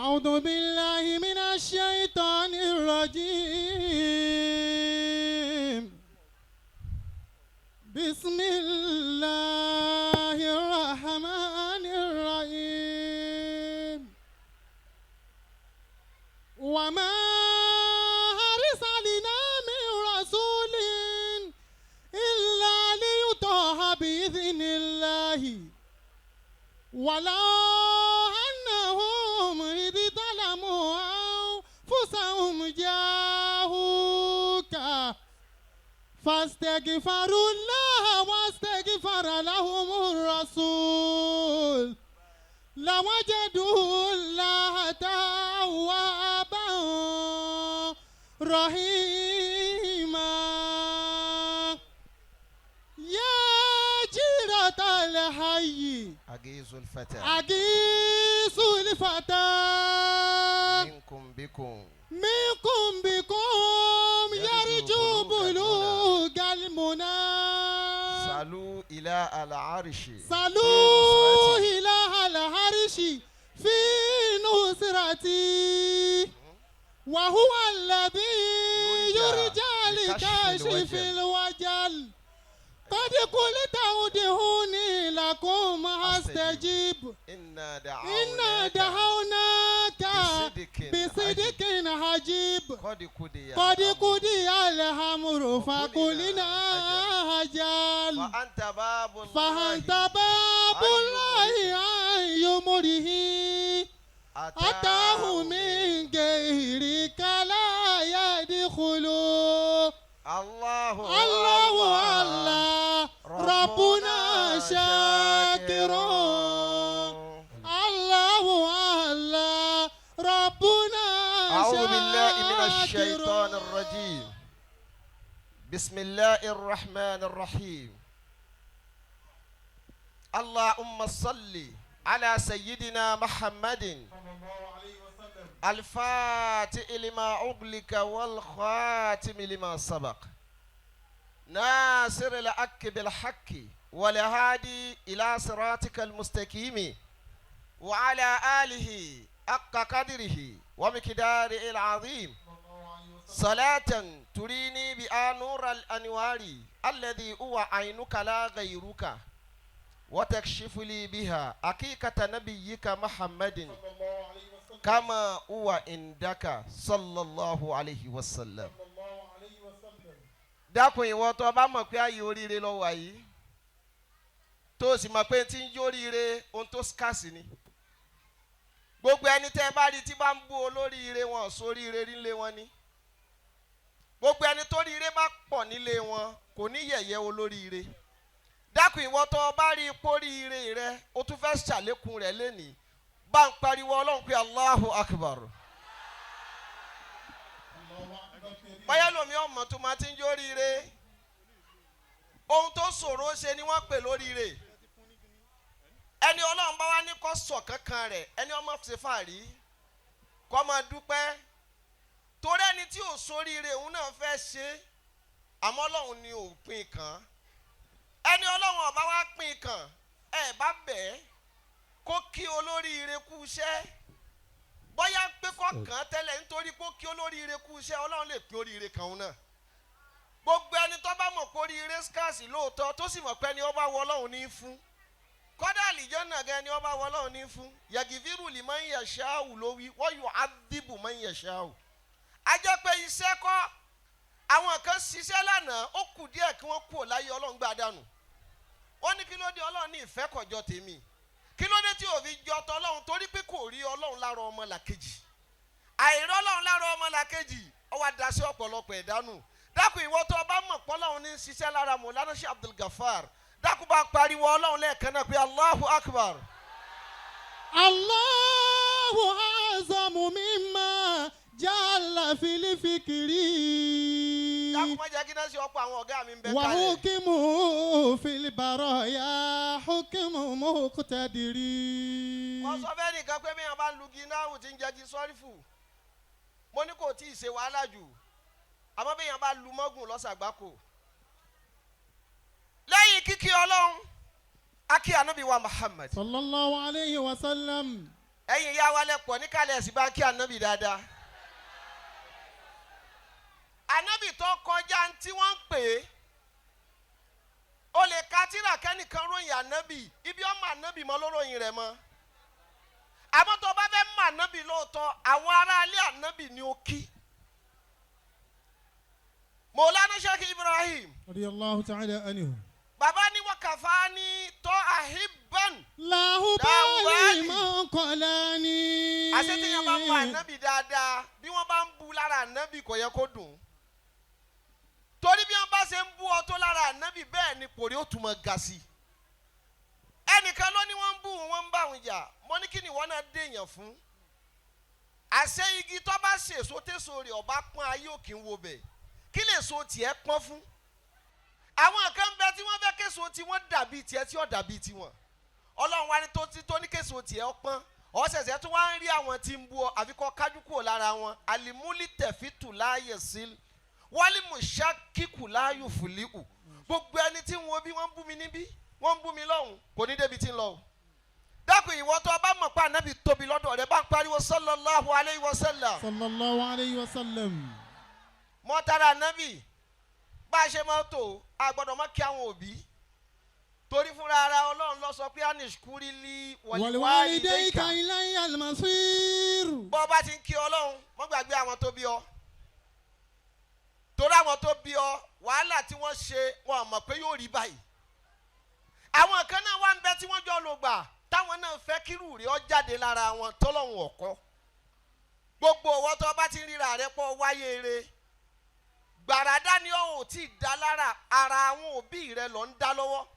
أعوذ بالله من الشيطان الرجيم. بسم الله الرحمن الرحيم. وما أرسلنا من رسول إلا ليطاع بإذن الله ولو أنهم إذ ظلموا أنفسهم جاءوك فاستغفروا الله واستغفر لهم الرسول لوجدوا الله توابا رحيما. يا جيرة الحي أجيز الفتى أغيث الفتى منكم بكم منكم بكم يرجو بلوغ المنى. صلوا إلى العرش صلوا إلى العرش في نصرتي وهو الذي يرجى لكاشف الوجل. قد قلت ادعوني لكم أستجيب إنا إنا دعوناك دعوناك بصدق بصدق عجيب. قد قضي قد الأمر. قضي الأمر فقلنا أجل. فأنت باب الله فأنت باب الله عن يمره أتاه من غيرك لا يدخل. الله الله الله ربنا شاكر. الله الله ربنا أعوذ بالله من شاكر. الشيطان الرجيم. بسم الله الرحمن الرحيم. اللهم صل على سيدنا محمد الفاتح لما أغلق والخاتم لما سبق ناصر الحق بالحق والهادي إلى صراطك المستقيم وعلى آله حق قدره ومقداره العظيم، صلاة تريني بها نور الأنوار الذي هو عينك لا غيرك، وتكشف لي بها حقيقة نبيك محمد كما هو عندك، صلى الله عليه وسلم. Dákun, ìwọ tó bá mọ̀ pé ayé oríire lọ wà yìí, tó o sì mọ̀ pé tí ń jó oríire ohun tó scarce ni, gbogbo ẹni tẹ́ ẹ bá rí tí bá ń bú olóríire, wọn ò sóríire rí nílé wọn ni. Gbogbo ẹni tó ríire bá pọ̀ nílé wọn kò ní yẹ̀yẹ́ olóríire. Dákun, ìwọ tó o bá rí ipò ríire rẹ o tún fẹ́ ṣàlékún rẹ̀ lénìí, bá ń pariwo Ọlọ́run pé Allahu Akbar. Báyọ̀ lómi ọmọ tó máa ti ń jó ríire, ohun tó ṣòro ṣe ni wọ́n pè lóríire. Ẹni Ọlọ́run bá wá ní kó sọ kankan rẹ̀, ẹni ọmọ ṣe fàárí kó máa dúpẹ́, torí ẹni tí ò sóríire òun náà fẹ́ ṣe, àmọ́ Ọlọ́run ni ò pín kàn. Ẹni Ọlọ́run ọba wá pín kàn, ẹ bá bẹ̀ ẹ́ kó kí olóríire kú iṣẹ́, bóyá pé kó kàn án tẹ́lẹ̀ nítorí kó kí olóríire kú iṣẹ́, Ọlọ́run lè pín oríire kan òun náà. Gbogbo ẹni tó bá mọ̀ pé oríire scarce lóòótọ́, tó sì mọ̀ pé ẹni ọba wọ Ọlọ́run ní í fún, kọ́dà àlìjọ́nà gan ẹni ọba wọ Ọlọ́run ní í fún. يغفر لمن يشاء ló wí, ويعذب من يشاء. A jẹ́ pé iṣẹ́ kọ́. Àwọn kan ṣiṣẹ́ lánàá, ó kù díẹ̀ kí wọ́n kú ò láyé, Ọlọ́run gbà dànù. Ó ní kí ló dé? Ọlọ́run ní ìfẹ́ kọjọ tèmi. Kí ló dé tí ò fi jọ tọlọ́run? Torí pé kò rí Ọlọ́run lára ọmọ làkejì. Àìrí Ọlọ́run lára ọmọ làkejì, ó wá da sí ọ̀pọ̀lọpọ̀ ẹ̀dánù. Dákun, ìwọ tó o bá mọ̀ pọ́lọ́run ní ṣiṣẹ́ lára Mọ̀lánà Sheikh Abdul Gafar, dákun, bá ń pariwo Ọlọ́run lẹ́ẹ̀kan náà pé Allahu Akbar. الله أعظم مما جل في الفكر. Dákun, má jẹ́ kí náà ṣe ọ̀pọ̀ àwọn ọ̀gá mi ń bẹ́ kalẹ̀. وحكمه في البرايا حكم مقتدر. Wọ́n sọ fẹ́ nìkan pé bí wọ́n bá ń lu gínáwù tí ń jẹ́ sọ́rífù, mo ní kò tí ì ṣe wàhálà jù, àmọ́ bí wọ́n bá lu mọ́gùn lọ́sàgbákò. Lẹ́yìn kíkí Ọlọ́run, akí Ànábì wa Muhammad. صلى الله عليه وسلم. Ẹ̀yin ìyá wa lẹ́pọ̀ níkàlẹ̀ ẹ̀sìn bá ń kí ànábì dáadáa. Ànábì tó kọjá ń tí wọ́n ń pè é, o lè ka tírà kẹ́nìkan ròyìn ànábì, ibi ọmọ ànábì mọ́ ló ròyìn rẹ̀ mọ́. Àmọ́ tó o bá fẹ́ mọ ànábì lóòótọ́, àwọn aráalé ànábì ni ó kí. Mọ̀lánà Sheikh Ibrahim Radiyallahu ta'ala anhu. Bàbá ní wákàfà ní tọ́ àhíbàn. Làhùbálì Láhùbálì. Mọ́kànlá ní. Àṣetìyàn bá mọ ànábì dáadáa, bí wọ́n bá ń bu lára ànábì, kò yẹ kó dùn, torí bí wọ́n bá ṣe ń bú ọ tó lára ànábì, bẹ́ẹ̀ ni kò rí ó tún mọ ga sí i. Ẹnìkan ló ní wọ́n ń bú òun, wọ́n ń bá òun jà. Mo ní kí ni ìwọ náà dèèyàn fún? Àṣẹ igi tó bá ṣèso tèso rẹ̀ ọba pọ́n, ayé òkè ń wo bẹ̀, kí lè so tiẹ̀ pọ́n fún? Àwọn kan bẹ tí wọ́n fẹ́ késo tí wọ́n dàbí tiẹ̀ tí ó dàbí tiwọn. Ọlọ́run wa ni tó ti tó ní késo tiẹ̀ ọpọ́n, ọ̀sẹ̀sẹ̀ tó wá ń rí àwọn tí ń bú ọ, àfi kọ́ kájú kúrò lára wọn. Alimuli tẹ̀fítù láàyè sí wálé mùsàkíkù láàyò fùlíhù. Gbogbo ẹni tí ń wo bí wọ́n ń bú mi níbí, wọ́n ń bú mi lọ́hùn, kò ní débi tí ń lọ o. Dákun, ìwọ tó o bá mọ̀ pé ànábì tóbi lọ́dọ̀ rẹ, bá ń pariwo sallallahu alayhi wa sallam. Sallallahu alayhi wa sallam. Mọ́tara ànábì bá a ṣe máa tó, a gbọ́dọ̀ mọ́ kí àwọn òbí, torí fúnra ara Ọlọ́run lọ sọ pé anishkurili ولوالديك إلي المصير. Bọ́ ọ bá ti ń kí Ọlọ́run, mọ́ gbàgbé àwọn tó bí ọ, torí àwọn tó bí ọ, wàhálà tí wọ́n ṣe, wọn ò mọ̀ pé yóò rí báyìí. Àwọn kan náà wà ń bẹ tí wọ́n jọ lò gbà, táwọn náà fẹ́ kírù rí ọ jáde lára wọn tọ́lọ́hún ọ̀kọ́. Gbogbo ọwọ́ tó bá ti ń ríra rẹ pọ̀ wáyé eré gbàràdá ni ọ ò tí ì dá lára ara àwọn òbí rẹ lọ ń dá lọ́wọ́.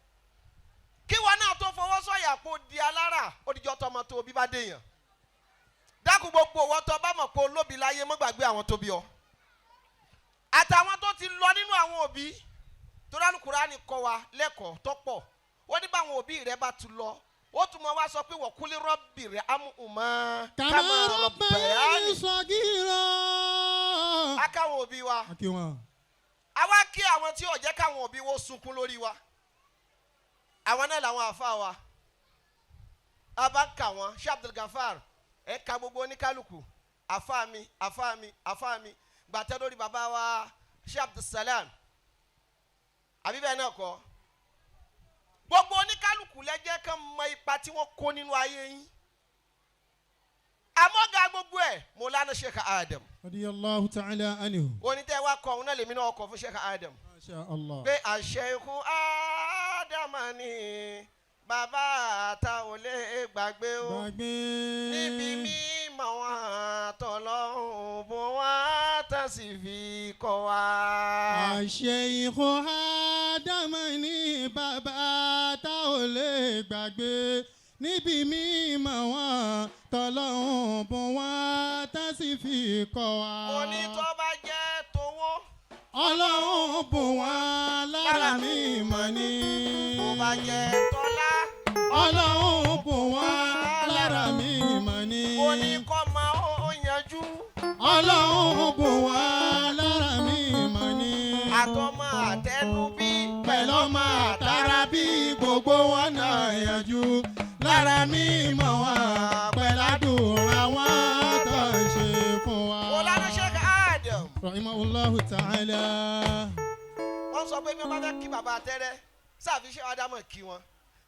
Kí wọn náà tó fọwọ́ sọ̀yà kó di alára, ó dijọ́ tọmọ tó bí bá déyàn. Dákun, gbogbo ọwọ́ tó bá mọ̀ pé olóbi láyé, mọ́ gbàgbé àwọn tó bí ọ àtàwọn tó ti lọ nínú àwọn òbí, torí Al-Kùránì kọ́ wa lẹ́kọ̀ọ́ tó pọ̀. Ó ní báwọn òbí rẹ bá ti lọ, ó tún mọ wá sọ pé wọ́kúlé rọ́bì rẹ̀ amúhùnmọ́ كما ربياني صغيرا. Akáwọn òbí wa. Akí wọn. Àwa kí àwọn tí ò jẹ́ káwọn òbí wo sunkún lórí wa, àwọn náà làwọn àfa wa. A bá ń kà wọ́n, ṣé Abdul Gafar ẹ̀ ka gbogbo oníkálukú, àfa mi, àfa mi, àfa mi, gbàtẹ́ lórí bàbá wa ṣé Abdulsalam, àbí bẹ́ẹ̀ náà kọ́? Gbogbo oníkálukú lẹ́jẹ́ kan mọ ipa tí wọ́n kó nínú ayé yín. Àmọ́ ga gbogbo ẹ̀, Mọ̀lánà Sheikh Adam. Radiyallahu ta'ala anhu. Onítẹ̀ wa kọ òun náà, lèmi náà kọ fún Sheikh Adam. Masha Allah. Pé àṣẹ ikú Ádámà ni bàbá àtàwọn lè gbàgbé o. Gbàgbé. Níbi mímọ̀ wọn tọ̀lọ́hún bó wọn tán sì fi kọ́ wa. Àṣẹ ikú Ádámà ní bàbá tá ò lè gbàgbé, níbi mímọ̀ wọn tọ́lọ́hún bùn wọn tá sì fi kọ́ wa. Mo ní tó bá jẹ́ towó. Ọlọ́run bùn wọn lára mímọ̀ ni. Bó bá jẹ́ tọ́lá. Ọlọ́run bùn wọn lára mímọ̀ ni. Mo ní kọ́ máa ó yanjú. Ọlọ́run bùn wọn lára mímọ̀ ni. Àtọmọ àtẹnubí. Pẹ̀lú ọmọ àtàrà bí gbogbo wọn náà yanjú lára mímọ̀ wọn, pẹ̀lú àdúrà wọn tó ń ṣe fún wa. Mọ̀lánà Sheikh Adam. Rahimahullahu ta'ala. Wọ́n sọ pé mi ò bá fẹ́ kí bàbá àtẹ́rẹ́ sáàfi ṣé Ádámọ̀ kí wọn.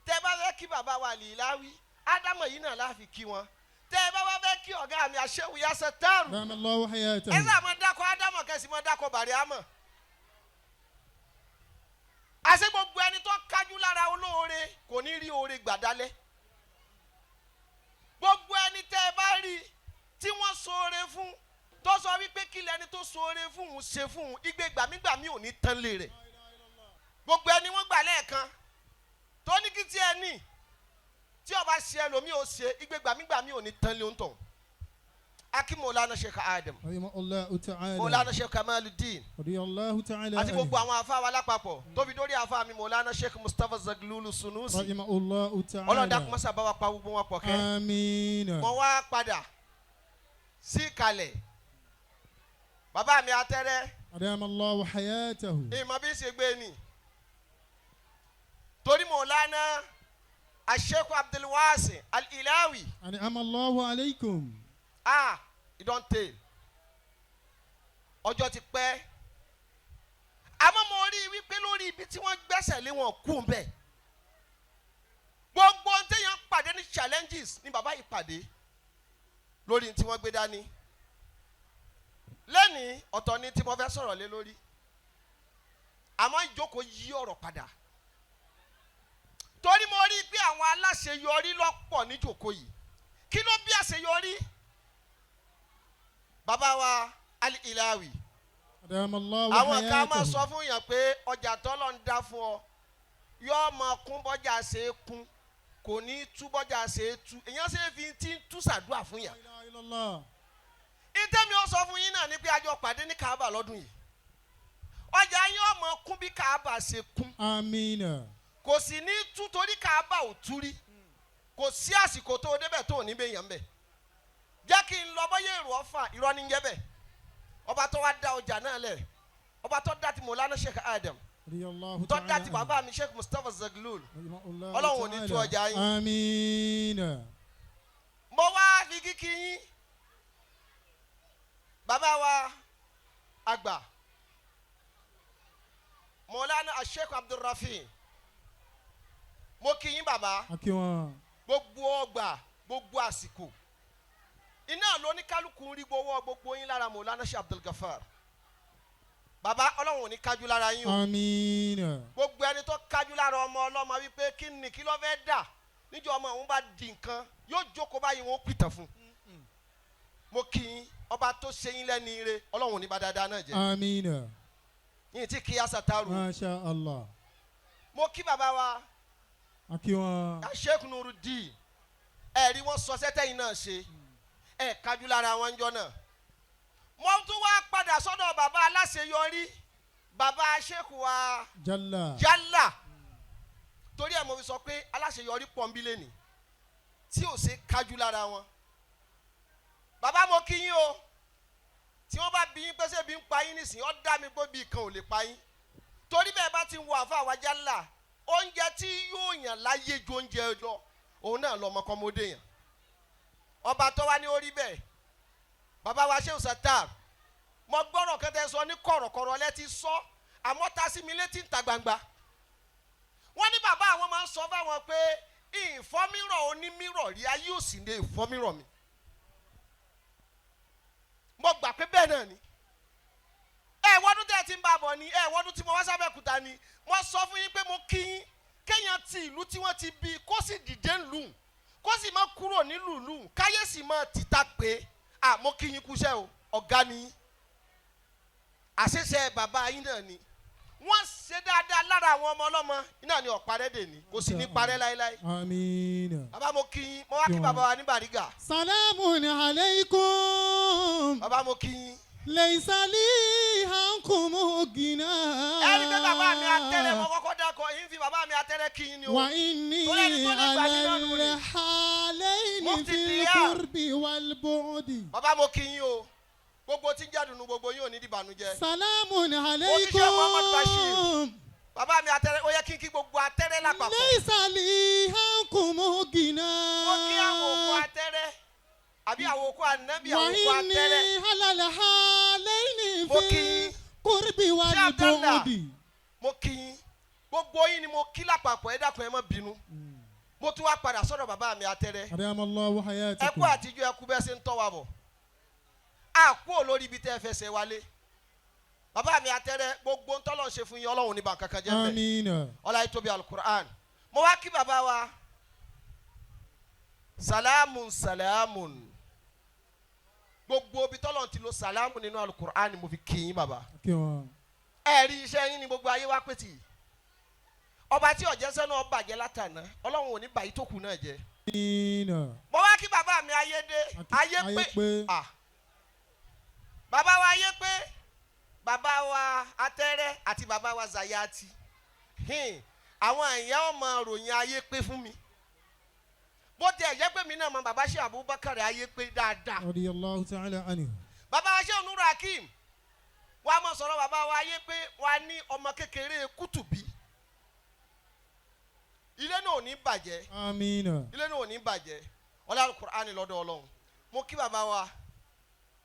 Tẹ́ bá fẹ́ kí bàbá wa Lìláwí, Ádámọ̀ yìí náà láfi kí wọn. Tẹ́ bá wá fẹ́ kí ọ̀gá mi àṣewù yasẹ̀ tẹ́rù. Ramallahu hayatahu. Ẹ sáà mọ dákọ̀ Ádámọ̀, kẹsì mọ dákọ̀ Bàríámọ̀. Àṣé gbogbo ẹni tó kájú lára olóore kò ní rí oore gbàdálẹ̀. Gbogbo ẹni tẹ́ ẹ bá rí tí wọ́n ṣoore fún, tó sọ wípé kí lẹni tó ṣoore fún òun ṣe fún òun, igbe gbàmígbàmí ò ní tán lé rẹ̀. Gbogbo ẹni wọ́n gbà lẹ́ẹ̀kan tó ní kí tí ẹ ní tí ọba ṣe ẹlòmíì ò ṣe, igbe gbàmígbàmí ò ní tán lé òǹtọ̀. Akínmọ̀lánà Sheikh Adam. Rahimahullahu ta'ala. Mọ̀lánà Sheikh Kamaluddin. Radiyallahu ta'ala. Àti gbogbo àwọn afá wa lápapọ̀, tóbi dórí afá mi Mọ̀lánà Sheikh Mustapha Zaglulu Sunusi. Rahimahullahu ta'ala. Ọlọ́run dákun mọ́sá bá wa pa gbogbo wọn pọ̀ kẹ́. Amiina. Mo wá padà sí ìkàlẹ̀ bàbá mi atẹ́rẹ́. Adamallahu hayatahu. Ìmọ̀ bí ṣe gbé ni, torí Mọ̀lánà Asheku Abdulwasi Al-Ilawi. An'amallahu alaykum. Ah, e don tey, ọjọ́ ti pẹ́, àmọ́ mo rí i wípé lórí ibi tí wọ́n gbẹ́sẹ̀ lé wọn kú bẹ́ẹ̀, gbogbo ohun téèyàn ń pàdé ní challenges ní bàbá yìí pàdé lórí tí wọ́n gbé dání lẹ́nìí. Ọ̀tọ̀ ni tí mo fẹ́ sọ̀rọ̀ lé lórí, àmọ́ ìjókòó yí ọ̀rọ̀ padà torí mo rí i pé àwọn aláṣeyọrí lọ́pọ̀ níjókòó yìí. Kí ló bí àṣeyọrí? Bàbá wa Al-Ilawi, Adamallahu àwọn kan máa hayatahu. sọ fún yàn pé ọjà tọ́lọ̀ ń dá fún ọ yóò máa kún bọ́jà ṣe é kún, kò ní tú bọ́jà ṣe é tú. Èèyàn ṣe é fi tí ń tú sàdúrà fún yàn. La ilaha illallah. Ìtẹ́mi ó sọ fún yín náà ni pé a jọ pàdé ní Kaaba lọ́dún yìí, ọjà yín ó máa kún bí Kaaba ṣe kún. Amina. Kò sì ní tú torí Kaaba ò tú rí. Kò sí àsìkò tó o débẹ̀ tó o ní bẹ́ẹ̀ yàn bẹ̀. Jẹ́ kí n lọ bọ́yá èrò ọ̀fà irọ́ ní jẹ́ bẹ̀. Ọba tó wá dá ọjà náà lẹ̀, ọba tó dá ti Mọ̀lánà Sheikh Adam, Radiyallahu tó dá ta'ala ti bàbá mi Sheikh Mustapha Zaglul. Rahimahullahu Ọlọ́run ò ní tú ta'ala. ọjà yín. Amina. Mo wá fi kíkí yín, bàbá wa àgbà Mọ̀lánà Sheikh Abdulrafi. Mo kí yín, bàbá. Akiwọn. Gbogbo ọgbà, gbogbo àsìkò iná lóníkálukú ń rí gbowó gbogbo yín lára Mọ̀lánà Sheikh Abdulgafar. Bàbá, Ọlọ́run ò ní kájú lára yín o. Amina. Gbogbo ẹni tó kájú lára ọmọ ọlọ́mọ wípé kí ni kí ló fẹ́ dà níjọ́ ọmọ òun bá di nǹkan, yóò jókòó báyìí, wọn ó pìtàn fún un. Mo kí yín. Ọba tó ṣe yín lẹ́ni ire, Ọlọ́run ò ní bá dáadáa náà jẹ́. Amina. Yín tí kí asataru. Masha Allah. Mo kí bàbá wa Akiwọn. Sheikh Nurudeen. Ẹ̀rí wọn sọ sẹ́tẹ̀yìn náà ṣe ẹ̀ kájú lára wọn jọ náà. Mo tún wá padà sọ́dọ̀ bàbá aláṣeyọrí, bàbá Sheikh wa Jalla. Jálà, torí ẹ̀ mo fi sọ pé aláṣeyọrí pọ̀ ń bí lẹ́nìí tí ò ṣe kájú lára wọn. Bàbá, mo kí yín o. Tí wọ́n bá bí yín pé ṣé bí ń pa yín nísìnyí, ọ́ dá mi pé bí kan ò lè pa yín, torí bẹ́ẹ̀ bá ti ń wo àfa àwa jálà, oúnjẹ tí yóò yàn láyé ju oúnjẹ lọ, òun náà lọmọ kọ́mọdé yàn. Ọba tó wá ní orí bẹ́ẹ̀, bàbá wa Shehu Satar, mo gbọ́rọ̀ kẹtẹ sọ ní kọ̀rọ̀kọ̀rọ̀ lẹ́tí sọ, àmọ́ ta sí mi létí ń ta gbangba. Wọ́n ní bàbá àwọn máa ń sọ fáwọn pé ìfọ́mírọ̀ onímírọ̀ rí ayé ò sì lè fọ́mírọ̀ mi. Mo gbà pé bẹ́ẹ̀ náà ni. Ẹ wọ́dún tẹ́ ẹ ti ń bá a bọ̀ ni, ẹ wọ́dún tí mo wá sábẹ́kúta ni mo sọ fún yín pé mo kí yín. Kéèyàn ti ìlú tí wọ́n ti bí, kó sì dìde ńlù, kó sì má kúrò nílùú ìlú, káyé sì má tìta pé à, mo kí yín kúṣẹ́ o, ọ̀gá ni yín. Àṣeṣe bàbá yín náà ni wọ́n ṣe dáadáa lára àwọn ọmọ ọlọ́mọ iná ni ọ̀parẹ́ dè ní, kò sì ní parẹ́ láéláé. Amina. Bàbá, mo kí yín. Mo wá kí bàbá wa ní Bàrígà. Salamun alaykum. Bàbá, mo kí yín. Laysa li ankum gina. Ẹni pé bàbá mi atẹ́rẹ́ mo kọ́kọ́ dákọ̀ yín, fi bàbá mi atẹ́rẹ́ kí yín ni o. Wa inni Torí ẹni tó lè gbà mí náà nù ni. ala al-halaini Mufti fil Diya. qurbi wal bu'di. Bàbá, mo kí yín o. Gbogbo tí ń jáde nu gbogbo yín ò ní dìbànújẹ́. Salamun Sheikh Muhammad Bashir. alaykum. Bàbá mi atẹ́rẹ́, ó yẹ kí n kí gbogbo atẹ́rẹ́ lápapọ̀. Laysa li ankum gina. Mo kí àwọn òkú atẹ́rẹ́ àbí àwọn òkú ànábì, Wa àwọn òkú inni atẹ́rẹ́. ala al-halaini Mo kí fil yín. qurbi wal Sheikh Abdallah. bu'di. Mo kí yín, gbogbo yín ni mo kí lápapọ̀. Ẹ dákun, ẹ má bínú. Mo tún wá padà sọ́dọ̀ bàbá mi atẹ́rẹ́. Adamallahu Ẹ hayatakum. kú àtijú, ẹ kú bẹ́ẹ̀ ṣe ń tọ́ wa bọ̀. A kú ò lórí ibi tẹ́ ẹ fẹsẹ̀ wálé. Bàbá mi atẹ́rẹ́, gbogbo ń tọ́lọ̀ ń ṣe fún yín, Ọlọ́run ní bàǹkan kan jẹ́ mbẹ́. Amina. Ọlá yìí tóbi alukur'an. Mo wá kí bàbá wa salamun salamun. Gbogbo ibi tọ́lọ̀ ti lo salamu nínú alukur'an ni mo fi kí yín, bàbá. Kí wọn. Ẹ rí iṣẹ́ yín ní gbogbo ayé wá pètì. Ọba tí ọ̀jẹ̀ sẹ́nu ọba jẹ́ látàná, Ọlọ́run ò ní bàyí tó kù náà jẹ́. Amina. Mo wá kí bàbá mi ayédè ayé pé. Pé. Ah, bàbá wa ayé pé, bàbá wa atẹ́rẹ́ àti bàbá wa Zayati. Àwọn èèyàn ọmọ ròyìn ayé pé fún mi, bó tiẹ̀ jẹ́ pé mi náà mọ bàbá ṣe Abubakar ayé pé dáadáa. Radiyallahu ta'ala anhu. Bàbá wa ṣe Nuru Hakim wàá mọ̀ sọ̀rọ̀ bàbá wa ayé pé wàá ní ọmọ kékeré kùtùbí. Ilé náà ò ní bàjẹ́. Amina. Ilé náà ò ní bàjẹ́. Ọlá Al-Qur'ani lọ́dọ̀ Ọlọ́run. Mo kí bàbá wa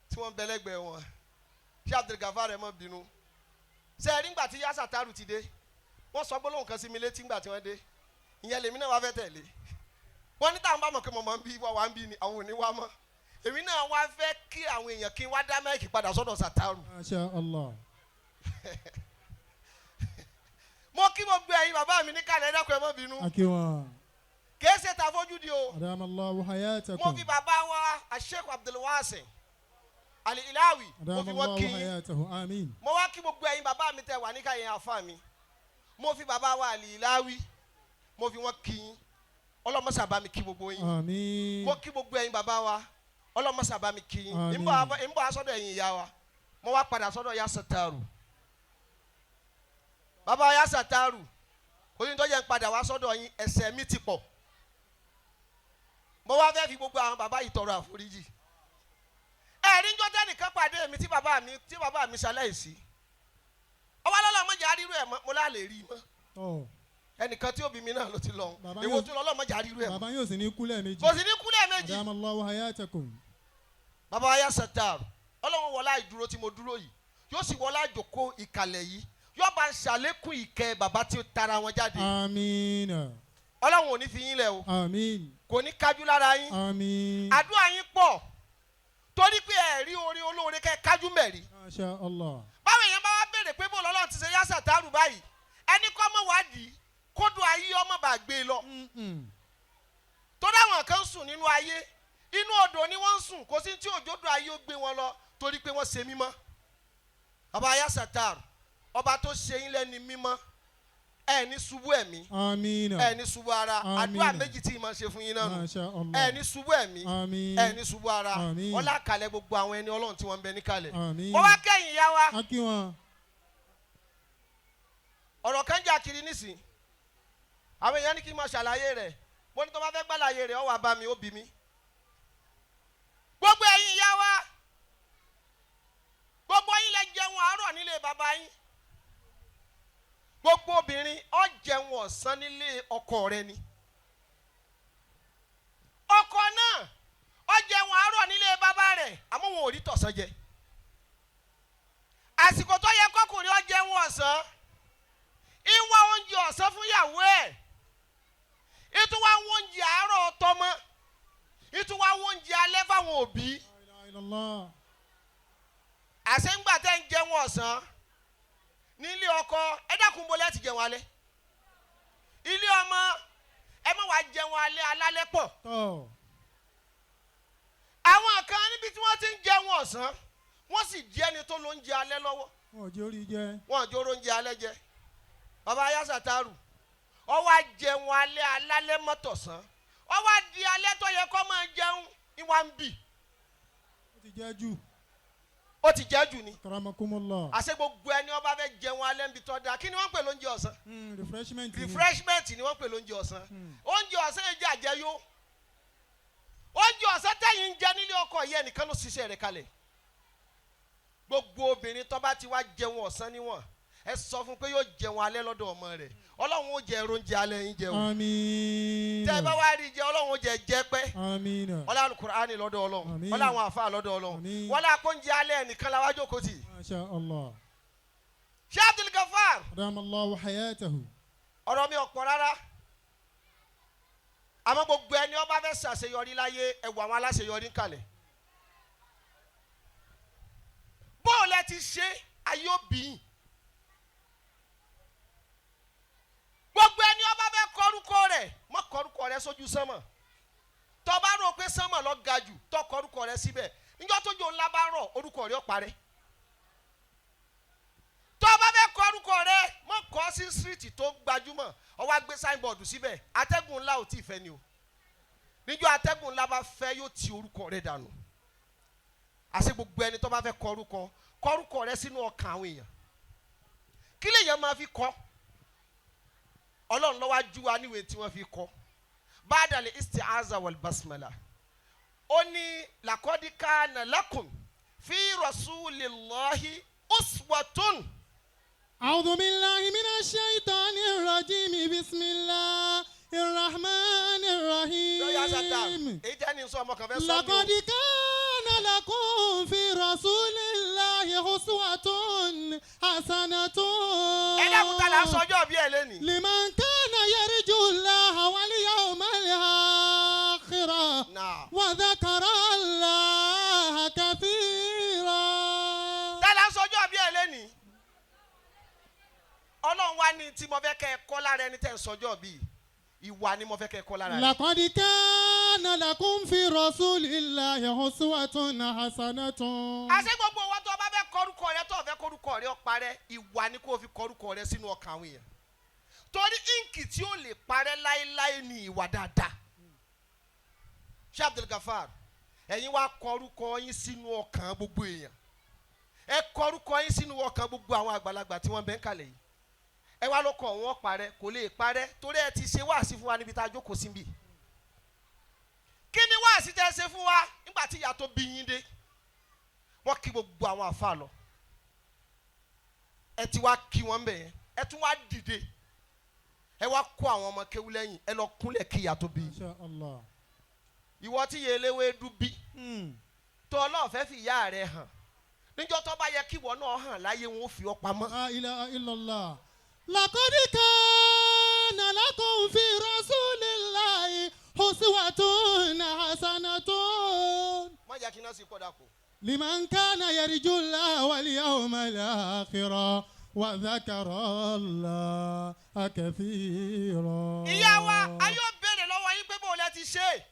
tí wọ́n ń bẹ lẹ́gbẹ̀ẹ́ wọn, ṣé Abdulgafar ẹ̀ mọ́ bínú ṣe é rí ngbà tí Yasataru ti dé, wọ́n sọ gbólóhùn kan sí mi létí ngbà tí wọ́n dé. Ìyẹn lèmi náà wá fẹ́ tẹ̀lé. Wọ́n ní táwọn bá mọ̀ pé mo máa ń bí wá wá ń bí ni àwọn ò ní wá mọ́. Èmi náà wá fẹ́ kí àwọn èèyàn kí n wá dá mic padà sọ́dọ̀ Sataru. Masha Allah. Mo kí gbogbo ẹ̀yin bàbá mi ní kàlẹ́, ẹ̀dàkùn, ẹ̀ mọ́ bínú. Akiwa. Kìí ṣe ta fojú di o. Adamallahu Mo hayatakum. fi bàbá wa Sheikh Abdulwasi Al-Ilawi, mo fi wọ́n Adamallahu kí yín. hayatahu. Amin. Mo wá kí gbogbo ẹ̀yin bàbá mi tẹ́ wà ní káyìn àfa mi. Mo fi bàbá wa Al-Ilawi, mo fi wọ́n kí yín. Ọlọ́mọṣà bá mi kí gbogbo yín. Amin. Mo kí gbogbo ẹ̀yin bàbá wa, ọlọ́mọṣà bá mi kí yín. Àmín. Ń bọ̀ asọ́dọ̀ ẹ̀yin ìyá wa. Mo wá padà sọ́dọ̀ ya Sataru, bàbá ya Sataru. Oyin tó yẹ ń padà wá sọ́dọ̀ yín, ẹ̀ṣẹ̀ mi ti pọ̀. Mo wá fẹ́ fi gbogbo àwọn bàbá yìí tọrọ àforíjì. Ẹ̀rí ń jọ́jẹ́ nìkan pàdé mi tí bàbá mi ṣaláìsí, ọwọ́ ọlọ́mọdé arírú ẹ̀ mọ́. Mo láàlè rí i mọ́. Tọ́. Ẹnìkan tí òbí mi náà ló ti lọ. Bàbá Èwo yóò- tún lọ́lọ́mọdé arírú ẹ̀ mọ́. Bàbá yóò sì ní kú lẹ́ẹ̀mejì. Kò sì ní kú lẹ́ẹ̀mejì. Adamallahu hayatakum. Bàbá wa Yasataru, Ọlọ́run wọlá ìdúró tí mo dúró yìí, yóò sì wọlá àjòkó ìkàlẹ̀ yìí, yóò bá ń ṣàlékún ìkẹ́ bàbá tí ó tara wọn jáde. Amina. Ọlọ́run ò ní fi yín lẹ̀ o. Amin. Kò ní kájú lára yín. Amin. Àdúrà yín pọ̀ torí pé ẹ rí orí olóore kẹ́ kájú mẹ́rí. Masha Allah. Báwo èèyàn bá wá béèrè pé bó lọ́lọ́run ti ṣe Yasataru báyìí, ẹni kọ́ mọ́ wádìí kódò ayé ọmọ bá gbé e lọ. Torí àwọn kan ń sùn nínú ayé, inú odò ni wọ́n ń sùn. Kò sí tí òjòdò ayé ó gbé wọn lọ torí pé wọ́n ṣe mímọ́. Bàbá Yasataru, ọba tó ṣe yín lẹ́ni mímọ́, ẹ ní ṣubú ẹ̀mí. Amina. Ẹ ní ṣubú ara. Àmín. Àdúrà méjì tí ì máa ṣe fún yín náà nù. Masha Allah. Ẹ ní ṣubú ẹ̀mí. Àmín. Ẹ ní ṣubú ara. Àmín. Ọlá kalẹ̀ gbogbo àwọn ẹni Ọlọ́run tí wọ́n ń bẹ níkàlẹ̀. Àmín. Wọ́n wá kẹ́yìn ìyá wa. Akiwa. Ọ̀rọ̀ kan jà kiri nísìn, àwọn èèyàn ní kí n máa ṣàlàyé rẹ̀. Mo ní tó bá fẹ́ gbàlàyé rẹ̀, ó wá bá mi, ó bí mi. Gbogbo ẹ̀yin ìyá wa, gbogbo yín lẹ jẹun àárọ̀ nílé bàbá yín. Gbogbo obìnrin ó jẹun ọ̀sán nílé ọkọ rẹ̀ ni. Ọkọ náà ó jẹun àárọ̀ nílé bàbá rẹ̀, àmọ́ wọn ò rí tọ̀sán jẹ. Àsìkò tó yẹ kọkùnrin ó jẹun ọ̀sán, ìwà oúnjẹ ọ̀sán fún ìyàwó ẹ̀, ìtúwà oúnjẹ àárọ̀ tọmọ, ìtúwà oúnjẹ alẹ́ fáwọn òbí. La ilaha illallah. Àṣẹ ńgbà tẹ́ ń jẹun ọ̀sán nílé ọkọ, ẹ dákun, bó lẹ́ẹ̀tì jẹun alẹ́ ilé ọmọ? Ẹ má wàá jẹun alẹ́ alálẹ́ pọ̀. Tọ́. Àwọn kan níbi tí wọ́n ti ń jẹun ọ̀sán, wọ́n sì jẹ́ ẹni tó ló ń jẹ alẹ́ lọ́wọ́. Wọn ò jẹ́ orí jẹ. Wọn àjọ oúnjẹ alẹ́ jẹ. Bàbá Yasataru, ọwọ́ ajẹun alẹ́ alálẹ́ mọ́tọ̀sán, ọwọ́ adi alẹ́ tó yẹ kó máa jẹun, ìwà ń bì. Ó ti jẹ́ jù. Ó ti jẹ́ jù ni. Karamakumullah. Àṣẹ gbogbo ẹni ọba fẹ́ jẹun alẹ́ níbi tó dáa, kí ni wọ́n ń pè lóúnjẹ ọ̀sán? Refreshment ni. Refreshment ni wọ́n ń pè lóúnjẹ ọ̀sán. Oúnjẹ ọ̀sán yẹn jẹ́ àjẹyó. Oúnjẹ ọ̀sán tẹ̀yìn ń jẹ nílé ọkọ yẹn nìkan ló ṣiṣẹ́ rẹ̀ kalẹ̀. Gbogbo obìnrin tó bá ti wá jẹun ọ̀sán níwọ̀n, ẹ sọ fún pé yóò jẹun alẹ́ lọ́dọ̀ ọmọ rẹ̀. Ọlọ́run ó jẹ oúnjẹ alẹ́ yín jẹun. Àmín. Tẹ́ ẹ bá wá rí jẹ, Ọlọ́run ó jẹ jẹ pẹ́. Àmín. Ọlá Alukur'ani lọ́dọ̀ Ọlọ́run. Àmín. Ọlá àwọn àfa lọ́dọ̀ Ọlọ́run. Àmín. Wọlé akóúnjẹ alẹ́ nìkan la wá jókòó tì. Masha Allah. Ṣé Abdul Gafar. Adamallahu hayatahu. Ọ̀rọ̀ mi ò pọ̀ rárá, àmọ́ gbogbo ẹni ó bá fẹ́ ṣàṣeyọrí láyé, ẹ wọ àwọn aláṣeyọrí ń kalẹ̀. Bóòlù ẹ ti ṣe ayé òbí yìí. Gbogbo ẹni ó bá fẹ́ kọrúkọ rẹ̀, mọ́ kọrúkọ rẹ̀ sójú sánmọ̀. Tó bá rò pé sánmọ̀ lọ ga jù, tó kọrúkọ rẹ̀ síbẹ̀, níjọ́ tójò ńlá bá rọ̀, orúkọ rẹ̀ ó parẹ́. Tó bá fẹ́ kọrúkọ rẹ̀, mọ́ kọ́ sí street tó gbajúmọ̀, ó wá gbé signboard síbẹ̀. Atẹ́gùn ńlá ò tí ì fẹ́ ni o. Níjọ́ atẹ́gùn ńlá bá fẹ́, yóò ti orúkọ rẹ̀ dànù. Àṣẹ gbogbo ẹni tó bá fẹ́ kọrúkọ, kọrúkọ rẹ̀ sínú ọkàn àwọn èèyàn. Kí lèèyàn máa fi kọ́? Ọlọ́run ló wá jú wa níwèé tí wọ́n fi kọ́. Ba'dal isti'aza wal basmala, ó ní laqad kana lakum fi rasulillahi uswatun. أعوذ بالله من الشيطان الرجيم. بسم الله الرحمن Lọ́yà Sátán, الرحيم èyí tẹ́ ni sọ ọmọ kan fẹ́ sọ mi o. لقد كان لكم في رسول الله أسوة حسنة Ẹ dákun, ta là ń sọjọ́ bí ẹ lẹ́nìí? لمن كان يرجو الله واليوم الآخر Náà. وذكر الله كثيرا. Ta là ń sọjọ́ bí ẹ lẹ́nìí? Ọlọ́run wá ní tí mo fẹ́ kẹ́ ẹ kọ́ lára ẹni tẹ́ ń sọjọ́ bí, ìwà ni mo fẹ́ kẹ́ ẹ kọ́ lára rẹ̀. لقد كان لكم في رسول الله أسوة حسنة. Àṣé gbogbo owó tó o bá fẹ́ kọrúkọ rẹ, tó o fẹ́ kọrúkọ rẹ ó parẹ́, ìwà ni kó o fi kọrúkọ rẹ sínú ọkàn àwọn èèyàn, torí íǹkì tí ó lè parẹ́ láéláé ni ìwà dáadáa. Ṣé Abdul Gafar, ẹ̀yin wá kọrúkọ yín sínú ọkàn gbogbo èèyàn. Ẹ kọrúkọ yín sínú ọkàn gbogbo àwọn àgbàlagbà tí wọ́n bẹ́ ń kalẹ̀ yìí. Ẹ wá lọ́kọ̀ wọn parẹ́, kò lè parẹ́, torí ẹ ti ṣe wáàsí fún wa níbi tá a jókòó síbí. Kí ni wáàsí tẹ́ ẹ ṣe fún wa? Nígbà tí ìyá tó bí yín dé, wọ́n kí gbogbo àwọn àfa lọ. Ẹ ti wá kí wọn bẹ̀ yẹn, ẹ tún wá dìde, ẹ wá kó àwọn ọmọ kéwú lẹ́yìn, ẹ lọ kúnlẹ̀ kí ìyá tó bí yín. ما شاء الله. Ìwọ tí yẹ eléwédú bí, tó ọlọ́ọ̀fẹ́ fi ìyá rẹ hàn, níjọ́ tó bá yẹ kí ìwọ náà hàn láyé, wọn ó fi ọ́ pamọ́. لا إله إلا الله. لقد كان لكم في رسول الله أسوة حسنة Má jẹ́ kí iná sí kọ́dà kù. لمن كان يرجو الله واليوم الآخر وذكر الله كثيرا. Ìyá wa, ayé ò béèrè lọ́wọ́ yín pé bóun lẹ ti ṣe é.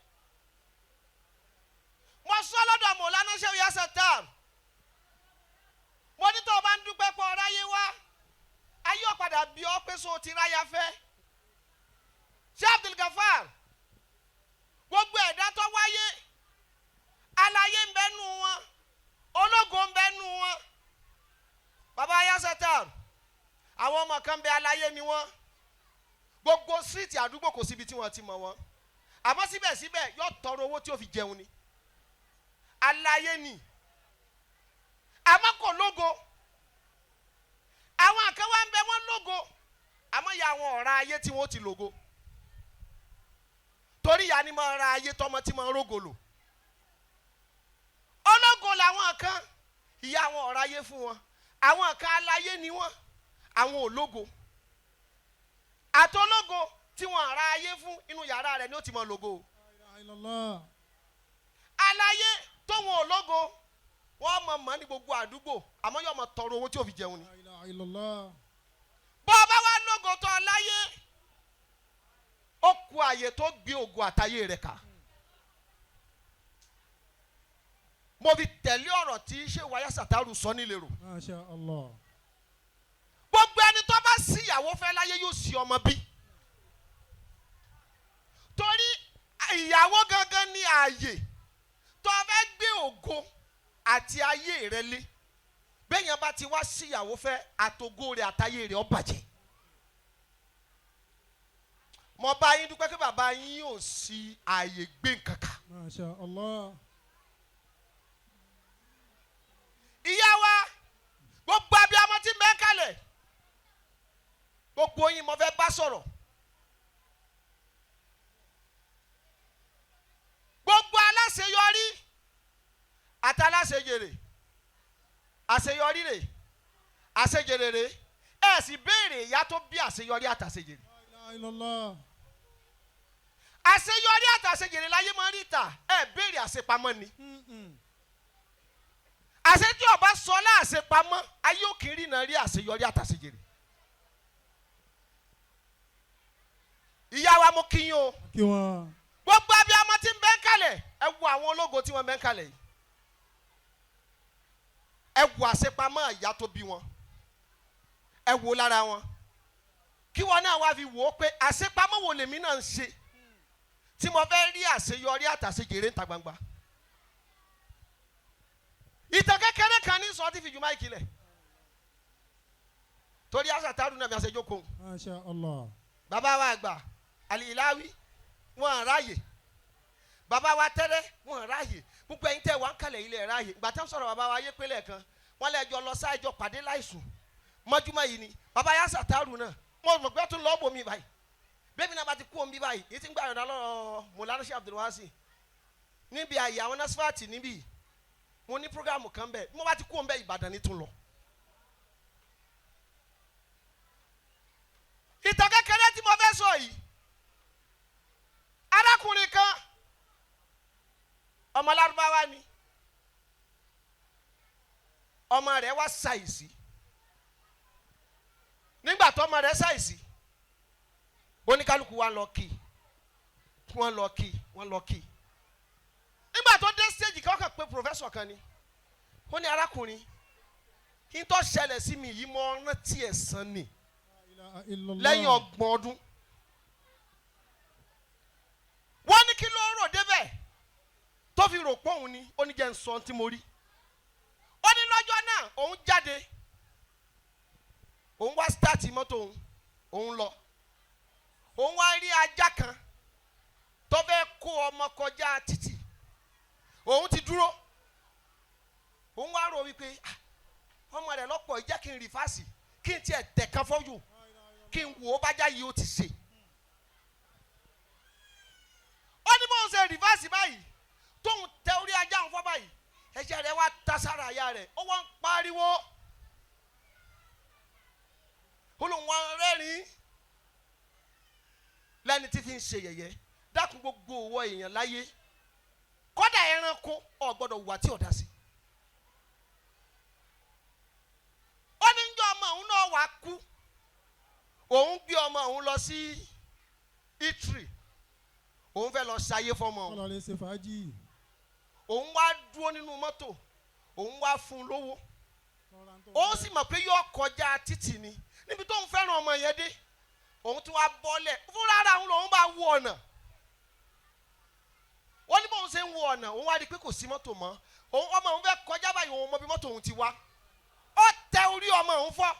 Mo sọ lọ́dọ̀ Mọ̀lánà Ṣéwù Yasẹ̀tàn, mo ní tó o bá ń dúpẹ́ pọ̀ ráyé wá, ayé ò padà bí ọ pé so ti ráyà fẹ́. Ṣé Abdul Gafar, gbogbo ẹ̀dá tó wáyé, aláyé ń bẹ nù wọn, ológo ń bẹ nù wọn. Bàbá Yasẹ̀tàn, àwọn ọmọ kan bẹ, aláyé ni wọn. Gbogbo street àdúgbò, kò síbi tí wọ́n ti mọ̀ wọ́n, àmọ́ síbẹ̀síbẹ̀ yóò tọrọ owó tí ó fi jẹun ni. Aláyé ni, àmọ́ kò lógo. Àwọn kan wá ń bẹ, wọ́n lógo, àmọ́ ya àwọn ọ̀ra ayé tí wọ́n ti lógo, torí ìyá ni máa ra ayé tọmọ tí máa rógo lò. Ológo làwọn kan, ìyá àwọn ọ̀ra ayé fún wọn. Àwọn kan, aláyé ni wọ́n, àwọn ológo. Àtológo tí wọn ra ayé fún, inú yàrá rẹ̀ ni ó ti mọ lógo. لا إله إلا الله. Aláyé tóun ológo, wọ́n mọ̀ mọ́ ní gbogbo àdúgbò, àmọ́ yóò mọ tọrọ owó tí ó fi jẹun ni. لا إله إلا الله. Bọ́ ọ bá wá lógo tó láyé, ó ku àyè tó gbé ògo àtayé rẹ̀ kà. Mo fi tẹ̀lé ọ̀rọ̀ tí ṣé wáyà sàtàrù sọ nílé rò. ما شاء الله. Gbogbo ẹni tó bá síyàwó fẹ́ láyé yóò sí ọmọ bí, torí ìyàwó gangan ní ààyè tó fẹ́ gbé ògo àti ayé rẹ lé. Bẹ́ẹ̀yàn bá ti wá síyàwó fẹ́, àtògo rẹ̀ àtayé rẹ̀ ó bàjẹ́. Mo bá yín dúpẹ́ pé bàbá yín ò sí ààyè gbé nǹkan kan. ما شاء الله. Ìyá wa, gbogbo abiyamọ tí mẹ́ kalẹ̀, gbogbo yín mo fẹ́ bá sọ̀rọ̀. Gbogbo aláṣeyọrí àtàláṣejèrè, àṣeyọrí rè, àṣejèrè rè, ẹ sì béèrè ìyá tó bí àṣeyọrí àtàṣejèrè. لا إله إلا الله. Àṣeyọrí àtàṣejèrè láyé máa ń rí ta, ẹ béèrè àṣepamọ́ ni. Àṣẹ tí ọba sọ láàṣepamọ́, ayé òkèrè náà rí àṣeyọrí àtàṣejèrè. Ìyá wa, mo kí yín o. Kí wọn. Gbogbo abiyamọ tí ń bẹ ń kalẹ̀, ẹ wo àwọn ológo tí wọ́n bẹ ń kalẹ̀ yìí, ẹ wo àṣepamọ́ ìyá tó bí wọn, ẹ wo lára wọn, kí wọn náà wá fi wò ó pé àṣepamọ́ wo lèmi náà ń ṣe tí mo fẹ́ rí àṣeyọrí àtàṣejèrè ń ta gbangba. Ìtàn kékeré kan ní sọ tí fi ju máìkì lẹ̀, torí àṣà tààrù náà mi àṣejókòó. ما شاء الله. Bàbá wa àgbà Àlìláwí, wọn ráàyè. Bàbá wa tẹ́rẹ́, wọn ráàyè. Gbogbo ẹ̀yin tẹ́ wà ń kalẹ̀ ilẹ̀ ráàyè. Ìgbà tẹ́ ń sọ̀rọ̀ bàbá wa ayé pélé kan, wọn lẹ́jọ́ lọ sáìjọ pàdé láìsùn mọ́júmọ́ yìí ni bàbá yà sàtàrù náà. Mo mọ̀ pé ó tún lọ́ọ́ bomi báyìí. Bẹ́ẹ̀ náà bá ti kú omi báyìí, èyí tí ń gbà yọ̀ǹda lọ́rọ̀ Mọ̀lánà Sheikh Abdulwasi níbi àyè àwọn nasfati níbí, mo ní programu kan bẹ́ẹ̀, bí mo bá ti kú omi bẹ́ẹ̀, Ìbàdàn ní tún lọ. Ìtàn kékeré tí mo fẹ́ sọ yìí, arákùnrin kan, ọmọ Lárúbáwá ni, ọmọ rẹ̀ wá ṣàìsí. Nígbà tó ọmọ rẹ̀ ṣàìsí, oníkálukú wa lọ kí wọ́n, lọ kí wọ́n, lọ kí. Nígbà tó dé stage kan, kàn pé professor kan ni, ó ní, "Arákùnrin, kí n tó ṣẹlẹ̀ sí mi yìí, mo rántí ẹ̀san ni lẹ́yìn 30 ọdún." Wọ́n ní kí ló rò débẹ̀ tó fi rò pé òun ni? Ó ní, "Jẹ́ ń sọ ohun tí mo rí." Ó ní lọ́jọ́ náà, òun jáde, òun wá start mọ́tò òun, òun lọ, òun wá rí ajá kan tó fẹ́ kó ọmọ kọjá títì. Òun ti dúró, òun wá rò wípé, "Ah, ọmọ rẹ̀ lọ́pọ̀, jẹ́ kí n reverse, kí n tiẹ̀ tẹ̀ kan fọ́jú, kí n wò ó bájá yìí ó ti ṣe." Ó ní bóun ṣe reverse báyìí, tóun tẹ orí ajá òun fọ́ báyìí, ẹ̀jẹ̀ rẹ̀ wá ta sára àyà rẹ̀, ó wá ń pariwo, ó lóun wá ń rẹ́rìn-ín lẹ́ni tí fi ń ṣe yẹ̀yẹ́. Dákun, gbogbo òwò èèyàn láyé, kódà ẹranko, ò gbọ́dọ̀ wà tí ọ̀dà sí. Ó ní njọ́ ọmọ òun náà wàá kú, òun gbé ọmọ òun lọ sí Italy, òun fẹ́ lọ ṣayé fọmọ òun. Kọ́lọ́ lè ṣe fàájì. Òun wá dúró nínú mọ́tò, òun wá fún un lówó, òun sì mọ̀ pé yóò kọjá títì ni. Níbi tóun fẹ́ràn ọmọ yẹn dé, òun tún wá bọ́lẹ̀ fúnra ara òun lòun bá wọ ọ̀nà. Wọ́n ní bóun ṣe ń wọ ọ̀nà, òun wá rí i pé kò sí mọ́tò mọ́. Òun ọmọ òun fẹ́ kọjá báyìí, òun mọ bí mọ́tò òun ti wá, ó tẹ orí ọmọ òun fọ́,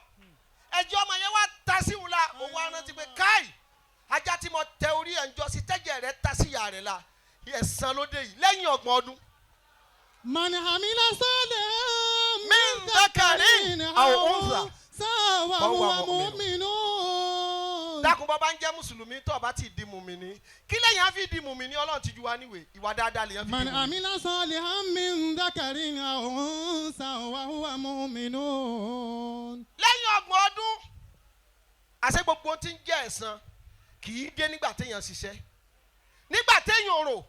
ẹ̀jẹ̀ ọmọ yẹn wá ta sí òun la. Òun wá rántí pé, káì, ajá tí mo tẹ orí ẹ̀ ń jọ sí, tẹ́jẹ̀ rẹ̀ ta sí ìyá rẹ̀ la, ẹ̀san ló dé yìí lẹ́yìn 30 ọdún. من عمل صالحا من ذكر أو أنثى فهو فهو مؤمن. Dákun, bọ́ bá ń jẹ́ mùsùlùmí, tó o bá ti di mùmìnì, kí lẹ́yìn á fi di mùmìnì? Ọlọ́run ti ju wa níwèé, ìwà dáadáa lèyàn fi di من mùmìnì. عمل صالحا من ذكر أو أنثى وهو مؤمن. Lẹ́yìn 30 ọdún, àṣẹ gbogbo tí ń jẹ́ ẹ̀san kì í dé nígbà téèyàn ṣiṣẹ́, nígbà téèyàn rò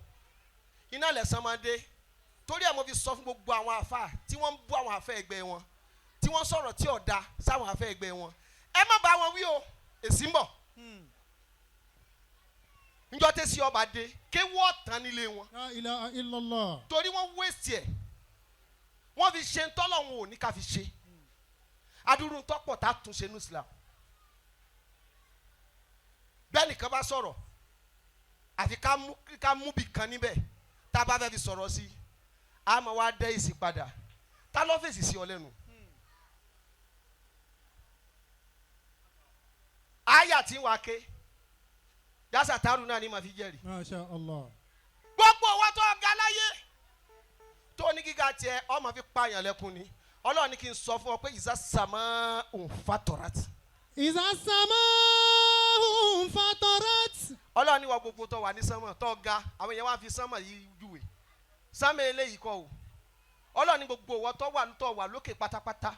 iná lẹ̀san máa dé. Torí ẹ̀ mo fi sọ fún gbogbo àwọn àfa tí wọ́n ń bú àwọn àfa ẹgbẹ́ wọn, tí wọ́n sọ̀rọ̀ tí ò da sáwọn àfa ẹgbẹ́ wọn, ẹ má bá wọn wí o. Èsì ń bọ̀ njọ́ tẹ́sí ọba dé, kéwú ọ̀tán nílé wọn. لا إله إلا الله. Torí wọ́n wéṣì ẹ̀, wọ́n fi ṣe ntọ́lọ́hún ò ní ká fi ṣe adúrú ntọ́pọ̀ tá a tún ṣe ní Islam. Bẹ́ẹ̀ nìkan bá sọ̀rọ̀, àfi ká mú bì kan níbẹ̀ tá a bá fẹ́ fi sọ̀rọ̀ sí i, a máa wá dẹ́ ìsì padà. Tá ló fèsì sí ọ lẹ́nu? Àyà tí ń wá ké yásà tárù náà ni màá fi jẹ́rìí. ما شاء الله. Gbogbo wa tó ga láyé, tó ní gíga tiẹ̀, ọmọ fi pààyàn lẹ́kùn ni. Ọlọ́run ní kí n sọ fún ọ pé ìzá sàmọ́ òǹfà tọ̀ràtì. إذا السماء انفطرت. Ọlọ́run ní wọ gbogbo tó wà ní sánmọ̀ tó ga, àwọn èèyàn wá fi sánmọ̀ yìí júwe, sánmọ̀ eléyìí kọ́ o. Ọlọ́run ní gbogbo ìwọ tó wà lókè pátápátá,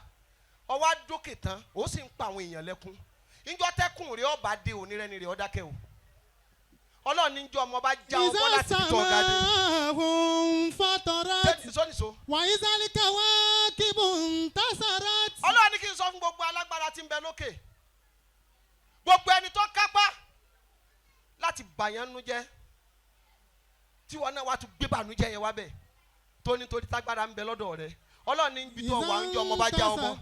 ọwọ́ á dókè tán, ó sì ń pa àwọn èèyàn lẹ́kún. Níjọ́ tẹ́kùn rẹ̀ ọba dé, onírẹ́ni rẹ̀ ó dákẹ́ o. Ọlọ́run ní njọ́ ọmọ bá já ọbọ̀ إذا láti ibi tó ga dé. السماء انفطرت. Sọ́nìṣó. وإذا الكواكب انتثرت. Ọlọ́run ní kí n sọ fún gbogbo alágbára tí ń bẹ lókè, gbogbo ẹni tó kápá láti bàyàn nu jẹ́, tí wọn náà wá tún gbé bànújẹ́ yẹn wá bẹ̀ tó nítorí tágbára ń bẹ lọ́dọ̀ rẹ, Ọlọ́run ní ibi tó wà ń jọ ọmọ bá já ọmọ.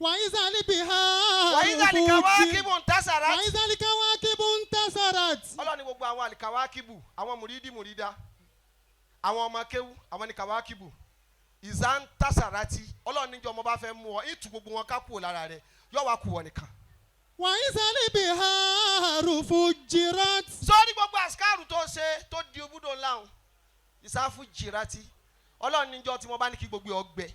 وإذا البحار Wàyí àlìkàwá فجرت. kíbù ń tásàrà. وإذا الكواكب انتثرت. Ọlọ́run ní gbogbo àwọn àlìkàwá kíbù, àwọn mùrídìí mùrídà, àwọn ọmọ kéwú, àwọn ní kàwá kíbù ìzá ń tásàrà tí Ọlọ́run níjọ ọmọ bá fẹ́ mú ọ, ìtù gbogbo wọn ká kúrò lára rẹ, yọ wá kú wọ nìkan. وإذا البحار فجرت. Sórí gbogbo àsìkáàrù tó ṣe tó di obúdó ńlá òun, ìsáfù jìrátì, Ọlọ́run níjọ́ tí wọ́n bá ní kí gbogbo ọgbẹ.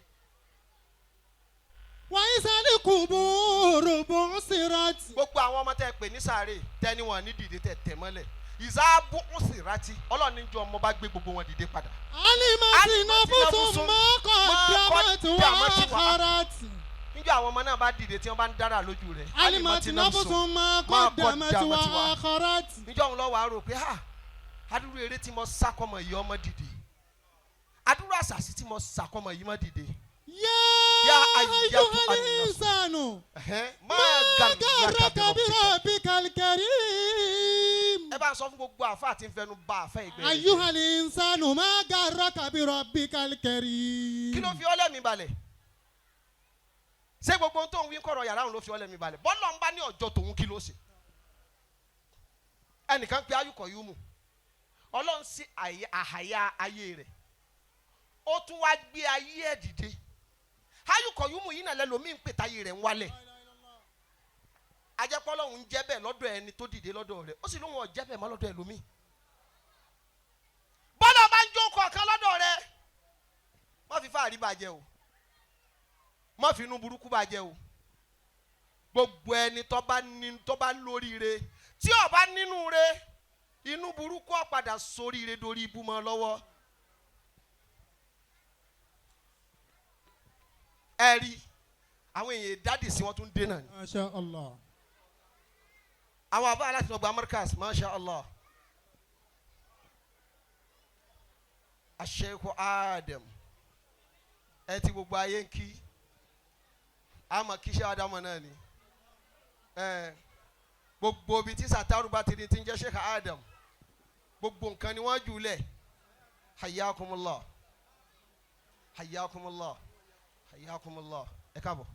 وإذا القبور بعثرت. bu'thirat. Gbogbo àwọn ọmọ tẹ́ ẹ pè ní sáré tẹ́ ní wọn ní dìde tẹ́ tẹ̀ mọ́lẹ̀ ìzá bu'thirati Ọlọ́run níjọ́ ọmọ bá gbé gbogbo wọn dìde padà. Alimati Alimati nafsun nafsun ma qaddamat wa qaddamat wa akharat. Níjọ́ àwọn ọmọ náà bá dìde tí wọ́n bá ń dára lójú rẹ̀. Alimati nafsun ma qaddamat wa akharat. Níjọ́ òun lọ́wọ́ àrò pé ha adúrú eré tí mo sá kọ́mọ yìí ọmọ dìde, adúrú àṣàṣì tí mo sá kọ́mọ yìí mọ́ dìde. Ya Ya ayyatuha ayyuhal an-nafs. insanu. Ẹ̀hẹ́n, Ma ma garraka bi rabbikal karim. Ẹ bá ń sọ fún gbogbo àfa àti nfẹnu ba àfa ìgbẹ́ rẹ̀. Ayyuhal insanu ma garraka bi rabbikal karim. Kí ló fi ọ́ lẹ́mìí balẹ̀? Ṣé gbogbo ohun tó ń wí kọ̀rọ̀ yàrá òun ló fi ọ́ lẹ́mìí balẹ̀? Bọ́lá ń bá ní ọjọ́ tòun kí ló ṣe? Ẹnìkan pé ayùkọ̀ yìí mú Ọlọ́run sí àhàyà ayé rẹ̀, ó tún wá gbé ayé ẹ̀ dìde. Ayùkọ̀ yìí mú yìí nàlẹ́ lomi ń pè táyé rẹ̀ ń wálẹ̀. Ajẹ́pọ̀ Ọlọ́run ń jẹ́ bẹ́ẹ̀ lọ́dọ̀ ẹni tó dìde lọ́dọ̀ rẹ̀, ó sì lóun ò jẹ́ bẹ́ẹ̀ mọ́ lọ́dọ̀ ẹlòmíì. Bọ́lá bá ń jó kọ̀ọ̀kan lọ́dọ̀ rẹ̀, má fi fáàrí bàjẹ́ o, má fi inú burúkú bàjẹ́ o. Gbogbo ẹni tó bá ní tó bá lóríire tí ó bá nínú re, inú burúkú ó padà sóríire dorí ibú mọ́ lọ́wọ́. Ẹ rí àwọn èèyàn dádì sí wọn tún dé náà ni. Masha Allah. Àwọn àbá aláti lọ gba Markaz, masha Allah. Sheikh Adam ẹ ti gbogbo ayé ń kí àmọ́ kí ṣé Ádámù náà ni ẹ gbogbo ibi tí Sàtárù bá ti di ti ń jẹ́ Sheikh Adam, gbogbo nǹkan ni wọ́n jù lẹ̀. Hayyakumullah, hayyakumullah, hayyakumullah. Ẹ káàbọ̀.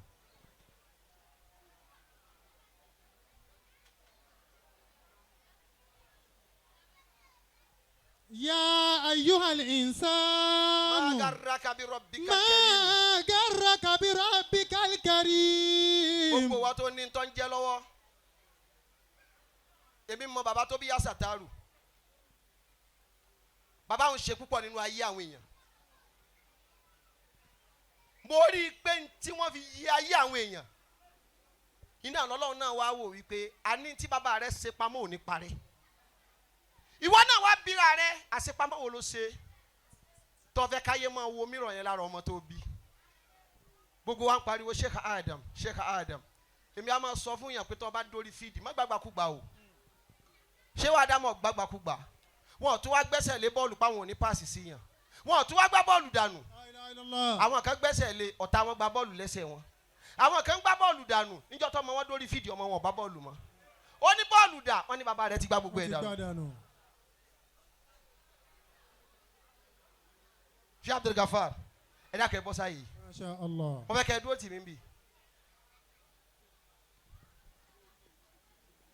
Ya ayyuhal Ma insanu. garraka bi rabbikal karim. Ma garraka bi rabbikal karim. Gbogbo wa tó ní tó ń jẹ́ lọ́wọ́, èmi mọ bàbá tó bí yá Sàtárù. Bàbá òun ṣe púpọ̀ nínú ayé àwọn èèyàn. Mo rí i pé tí wọ́n fi yí ayé àwọn èèyàn iná lọ́lọ́run náà wá wò wípé a ní tí bàbá rẹ̀ ṣe pamọ́ ò ní parí. Ìwọ náà wá bíra rẹ, àṣepamọ́ wo ló ṣe tó fẹ́ káyé máa wo mìíràn yẹn lára ọmọ tó bí? Gbogbo wa ń pariwo Sheikh Adam, Sheikh Adam. Èmi á máa sọ fún yàn pé tó bá dórí fídì má gbàgbàkúgbà o. Ṣé wàá dámọ̀ gbàgbàkúgbà? Wọn ò tún wá gbẹ́sẹ̀ lé bọ́ọ̀lù páwọn ò ní páàsì sí yàn. Wọn ò tún wá gbá bọ́ọ̀lù dànù. La ilaha illallah. Àwọn kan gbẹ́sẹ̀ lé ọ̀tá wọn gba bọ́ọ̀lù lẹ́sẹ̀ wọn. Àwọn kan gbá bọ́ọ̀lù dànù níjọ́ tó ọmọ wọn dórí fídì, ọmọ wọn ò bá bọ́ọ̀lù mọ́. Ó ní bọ́ọ̀lù dà, wọ́n ní bàbá rẹ̀ ti gbá gbogbo Wọ́n ẹ̀ ti dànù. gbá dànù. Ṣé Abdul Gafar, ẹ dákẹ́ bọ́ sáyé. Masha Allah. Mo fẹ́ kẹ́ ẹ dúró tì mí bì.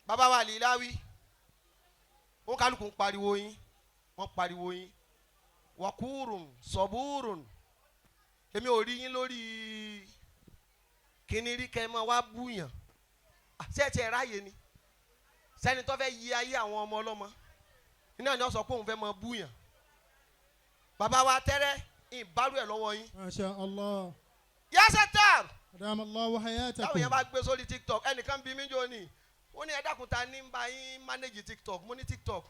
Bàbá wa Líláwí, wọn kálukú ń pariwo yín, wọ́n pariwo yín, wàkúrùn sọ̀búrùn. Èmi ò rí yín lórí kíní rí kẹ́ ẹ máa wá búyàn. Ṣé ẹ ti ẹ̀ ráàyè ni? Sẹ́ni tó fẹ́ yí ayé àwọn ọmọ ọlọ́mọ iná ni wọ́n sọ pé òun fẹ́ máa búyàn. Bàbá wa tẹ́rẹ́ ìbárò ẹ̀ lọ́wọ́ yín. Masha Allah. Yásẹ̀tàr. Adam Allahu hayatakum. Táwọn yẹn bá gbé sórí TikTok, ẹnìkan bí mí jọ ni ó ní ẹ dákun ta ní bá yín manage TikTok. Mo ní TikTok,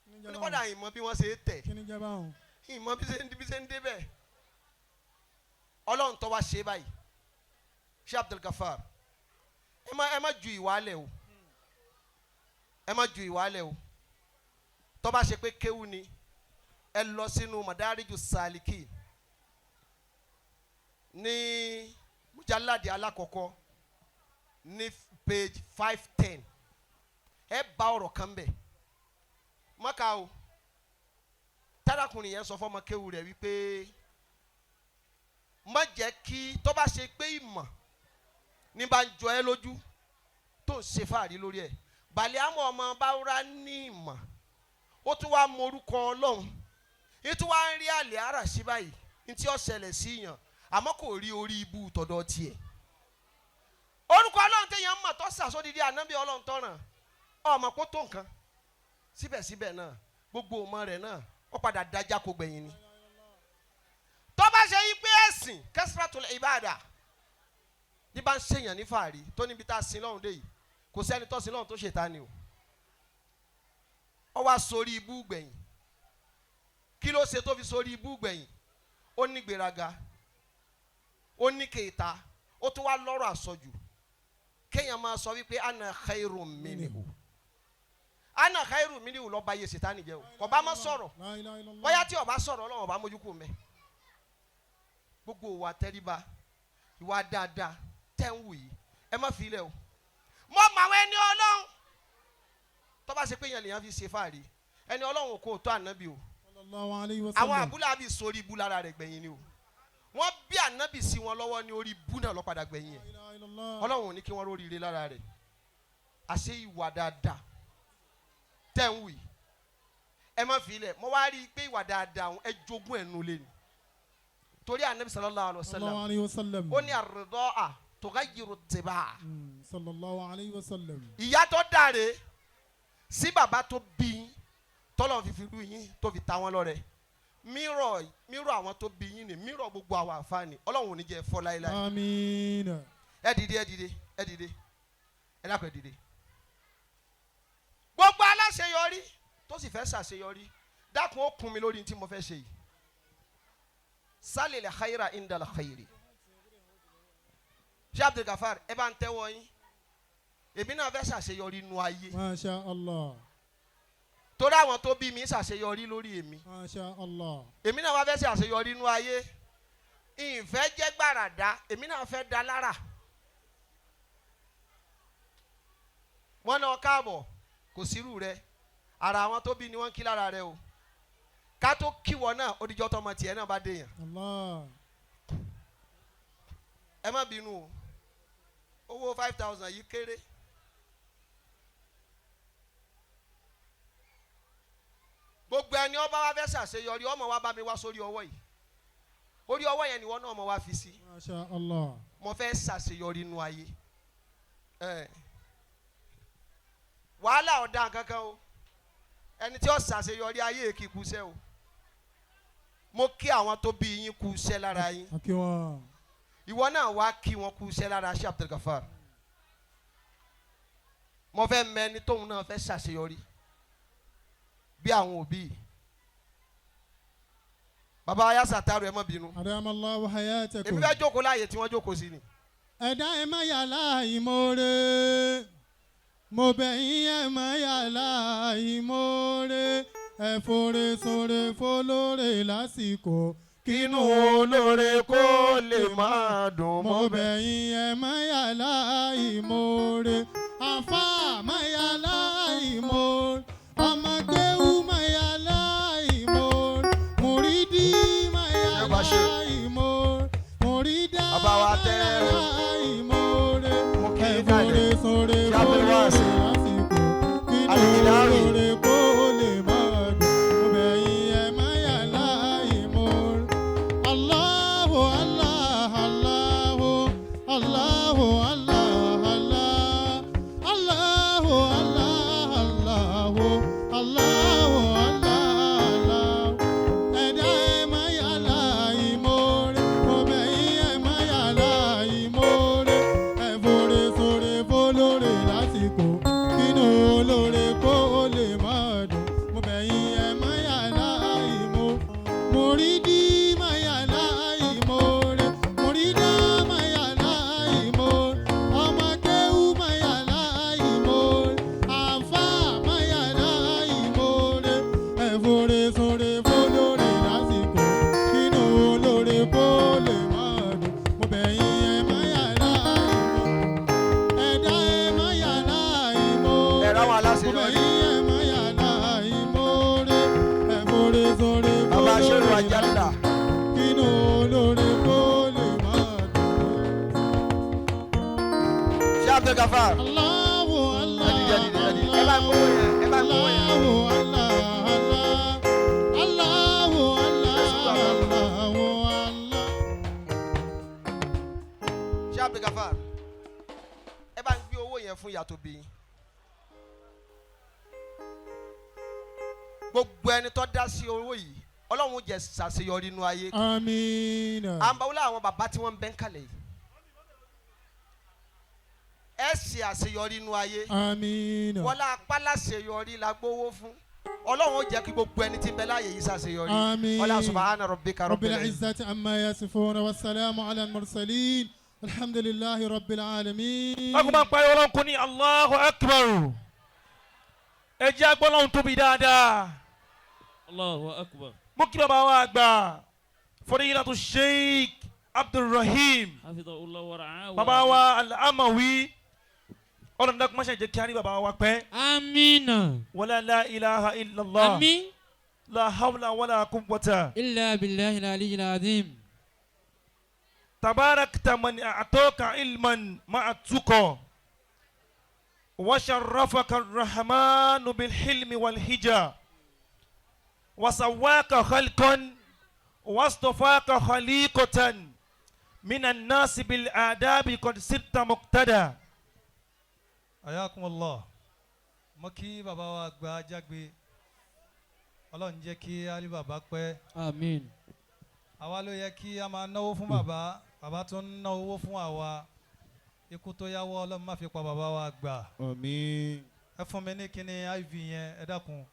mo ní kọ́dà ìmọ̀ bí wọ́n ṣe é tẹ̀, Kí ni jẹ́ báwọn? ìmọ̀ bí ṣe ń débẹ̀. Ọlọ́run tó wá ṣe báyìí, ṣé Abdul Gafar, ẹ má ju ìwà lẹ̀ o, ẹ má ju ìwà lẹ̀ o. Tó bá ṣe pé kéwú ni, ẹ lọ sínú Madariju Saliki ní mujalladi alakọkọ ní page 510, ẹ bá ọ̀rọ̀ kan bẹ̀ mọ́ka o. Tárakùnrin yẹn sọ fọmọ kéwú rẹ̀ wípé má jẹ́ kí tó bá ṣe pé ìmọ̀ ní bá ń jọ ẹ́ lójú tó ń ṣe fàárí lórí ẹ̀. Bàlẹ́ àmọ́ ọmọ báwúrá ní ìmọ̀, ó tún wá morúkọ Ọlọ́run, ètò wa ń rí àlè ara sí báyìí ní tí ó ṣẹlẹ̀ sí yàn, àmọ́ kò rí orí ibú tọ̀dọ̀ tiẹ̀. Orúkọ Ọlọ́run téèyàn mọ̀ tó sàsódìdí ànábì Ọlọ́run tọ̀ràn ọmọ kó tó nǹkan, síbẹ̀síbẹ̀ náà gbogbo ọmọ rẹ̀ náà ó padà dájà kó gbẹ̀yìn ni. Tó bá ṣe yí pé ẹ̀sìn kasratul ibada ní bá ń ṣèyàn ní fàárí tó níbi tá a sin lọ́run dé yìí, Kò sẹ́ni tọ́sí lọ́run tó ṣètánì o. Ó wá sórí ibú gbẹ̀yìn. Kí ló ṣe tó fi sórí ibú gbẹ̀yìn? Ó ní gbéraga, ó ní kèéta, ó tún wá lọ́rọ̀ àsọjù. Kéèyàn máa sọ wípé ana khairu minhu, ana khairu minhu lọ́ọ́ bá yé ṣètánì jẹ́ o. Kò bá má sọ̀rọ̀. La ilaha illallah. Bóyá tí ó bá sọ̀rọ̀, Ọlọ́run ọba mójú kù mẹ́. Gbogbo ìwà tẹríba, ìwà dáadáa tẹ́ ń wù yìí, ẹ má fi ilẹ̀ o. Mọ mọ àwọn ẹni Ọlọ́run tó bá ṣe pé yẹn lèèyàn fi ṣe fáàrí, ẹni Ọlọ́run kò tó ànábì o. Sallallahu alayhi wa Àwọn sallam. Abúláàbí sórí ibú lára rẹ̀ gbẹ̀yìn ni o. Wọ́n bí ànábì sí wọn lọ́wọ́ ní orí ibú náà lọ́padà gbẹ̀yìn ẹ̀. La ilaha illallah. Ọlọ́run ò ní kí wọ́n rórí ire lára rẹ̀. Àṣé ìwà dáadáa tẹ́ ń wù yìí, ẹ má fi ilẹ̀. Mo wá rí i pé ìwà dáadáa ọ̀hún, ẹ jogún ẹ̀ nulẹ̀ ni, torí ànábì sallallahu alaihi wasallam Sallallahu alayhi wa sallam. ó ní àrùdọ́à tughayyiru tibaa. Sallallahu alayhi wa sallam. Ìyá tó dáre sí bàbá tó bí yín, tọ́lọ̀ fi fi rú yín, tó fi ta wọ́n lọ́rẹ, mírọ̀ mírọ̀ àwọn tó bí yín ni mírọ̀ gbogbo àwọn àǹfààní. Ọlọ́run ò ní jẹ́ fọ́ láéláé. Àmín. Ẹ dìde, ẹ dìde, ẹ dìde, ẹ dákun, ẹ dìde. Gbogbo aláṣeyọrí tó sì fẹ́ ṣàṣeyọrí, dákun, ó kún mi lórí tí mo fẹ́ ṣe yìí. Salil khayra indal khayri. Ṣé Abdul Gafar, ẹ bá ń tẹ́wọ́ yín. Èmi náà fẹ́ ṣàṣeyọrí nu ayé. Masha Allah. Torí àwọn tó bí mi ṣàṣeyọrí lórí èmi. Masha Allah. Èmi náà wá fẹ́ ṣàṣeyọrí nu ayé. Ìfẹ́ jẹ́ gbàràdá, èmi náà fẹ́ da lára. Wọ́n náà káàbọ̀, kò sírù rẹ. Ara àwọn tó bí ni wọ́n ń kí lára rẹ o. Ká tó kíwọ náà, odijọ́ tọmọ tiẹ̀ náà bá dé yàn. Allah. Ẹ má bínú o, owó 5,000 yìí kéré. Gbogbo ẹni ọba wa fẹ́ ṣàṣeyọrí, ọmọ wa bá mi wá sórí ọwọ́ yìí. Orí ọwọ́ yẹn ni wọ́n náà ọmọ wa fi sí. Masha Allah. Mo fẹ́ ṣàṣeyọrí inú ayé ẹ. Wàhálà ọ̀dà kankan o. Ẹni tí ó ṣàṣeyọrí ayé kì í kúṣẹ́ o. Mo kí àwọn tó bí yín kúṣẹ́ lára yín. Akiwa. Ìwọ náà wá kí wọn kúṣẹ́ lára ṣé Abdulgafar. Mo fẹ́ mẹ́ni tóun náà fẹ́ ṣàṣeyọrí bí àwọn òbí yìí. Bàbá ayásà tààrọ, ẹ má bínú. Adamallahu hayatakum. Èmi fẹ́ jókòó láàyè tí wọ́n jókòó sí ni. Ẹ̀dá, ẹ má yà láìmoore. Mo bẹ̀ yín, ẹ má yà láìmoore. Ẹ fòrè sóre fọlóore lásìkò, Kínú olóore kó lè máa dùn. Mo bẹ̀ yín, ẹ má yà láìmoore. Àfà, má yà láìmoore. Ọmọ kéwú, má yà láìmoore. Mùrídì, má yà Ẹ bá ṣe. láìmoore. Mùrídà, Bàbá wa má tẹ́ yà láìmoore. Mo kí Ẹ yín kalẹ̀. fòrè sóre Ṣé Abdul fọlóore Wasi? lásìkò, kínú Al-Ilawi. olóore kó lè máa dùn. Mo bẹ̀ yín, ẹ má yà láìmoore. Allahu Allah, Allahu Allahu Allah, Allah Allahu Allah, Allahu Allahu Allah, Allah. Ẹ̀dá, ẹ má yà láìmoore. Mo bẹ̀ yín, ẹ má yà láìmoore. Ẹ fòrè sóre fólóore lásìkò, kínú olóore kó lè máa dùn. Mo bẹ̀ yín, ẹ má yà láìmoore. Mùrídì, má yà láìmoore. Mùrídà, má yà láìmoore. Ọmọ kéwú, má yà láìmoore. Àfà, má yà láìmoore. Ẹ fòrè sóre fólóore lásìkò, kínú olóore kó lè máa dùn. Mo bẹ̀ yín, ẹ má yà láìmoore. Ẹ̀dá, ẹ má yà láìmoore. Ẹ ráwọn Mo bẹ̀ aláṣeyọrí. yín, ẹ má yà láìmoore. Ẹ fòrè sóre Bàbá fólóore Ṣẹ́rù Àjálà. kínú olóore kó lè máa dùn. Ṣé Abdulgafar? Allahu Allah. Ẹ dìde, ẹ dìde, ẹ dìde. Ẹ bá ń gbówó yẹn, ẹ bá ń gbówó yẹn. Allahu Allah, Allah. Allahu Allah, Allahu Allah. Ṣé Abdulgafar? Ẹ bá ń gbé owó yẹn fún ìyá tó bí yín. Gbogbo ẹni tó dá sí owó yìí, Ọlọ́run jẹ́ ṣàṣeyọrí inú ayé. Àmín. À ń bá wọlé àwọn bàbá tí wọ́n ń bẹ́ ń kalẹ̀ yìí. Ẹ ṣe àṣeyọrí inú ayé. Àmín. Wọlá apá láṣeyọrí la gbówó fún. Ọlọ́run ó jẹ́ kí gbogbo ẹni tí ń bẹ láàyè yìí ṣàṣeyọrí. Àmín. Ọlá subhana rabbika رب rabbil izzati. العزة عما يصفون والسلام على المرسلين الحمد لله رب العالمين. Bákan máa ń parí ọlọ́run kò ní Allahu Akbar. Ẹ jẹ́ agbọ́lọ́run tóbi dáadáa. Allahu akbar. Mo kí bàbá wa àgbà Fadilatu Sheikh Abdulrahim. Hafidhahullah wa ra'ahu. Bàbá wa Al-Amawi. Ọlọ́run dákun má ṣe jẹ́ kí á rí bàbá wa pẹ́. Amina. Wala la ilaha illallah. Amin. La hawla wala quwwata. Illa billahi al-aliyyil azim. Tabarakta man a'taka ilman ma'a tuqa. وشرفك الرحمن بالحلم والهجا وسواك خلقا واصطفاك خليقة من الناس بالآداب قد صرت مقتدى. Ayakum Allah. Mo kí bàbá wa gba jágbe. Ọlọ́run jẹ́ kí á rí bàbá pẹ́. Amin. Àwa ló yẹ kí a máa náwó fún bàbá, bàbá tó ń ná owó fún àwa. Ikú tó yáwọ́, Ọlọ́run má fi pa bàbá wa gbà. Àmín. Ẹ fún mi ní kíní iv yẹn, ẹ dákun.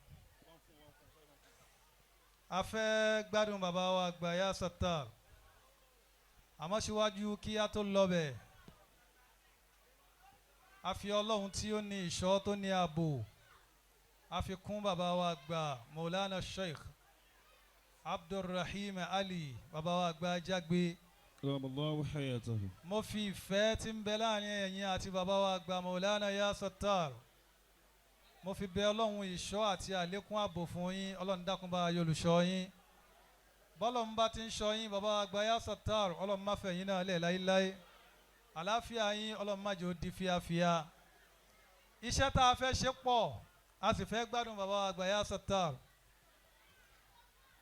A fẹ́ gbádùn bàbá wa gbà yá Sattar, àmọ́ síwájú kí a tó lọ bẹ̀, a fi Ọlọ́run tí ó ní ìṣọ́ tó ní ààbò, a fi kún bàbá wa gbà Maulana Sheikh Abdulrahim Ali, bàbá wa gbà jágbe. Allahu hayatahu. Mo fi ìfẹ́ tí ń bẹ láàrin ẹ̀yin àti bàbá wa gba Maulana ya Sattar, mo fi bẹ Ọlọ́run ìṣọ́ àti àlékún ààbò fún yín. Ọlọ́run dákun bá yọ olùṣọ́ yín. Bọ́lọ́run bá ti ń ṣọ́ yín, bàbá wa gba ya Sattar, Ọlọ́run má fẹ̀ yín náà lẹ̀ láéláé. Àlàáfíà yín, Ọlọ́run má jẹ́ ó di fíafíà. Iṣẹ́ tá a fẹ́ ṣe pọ̀, a sì fẹ́ gbádùn bàbá wa gba ya Sattar.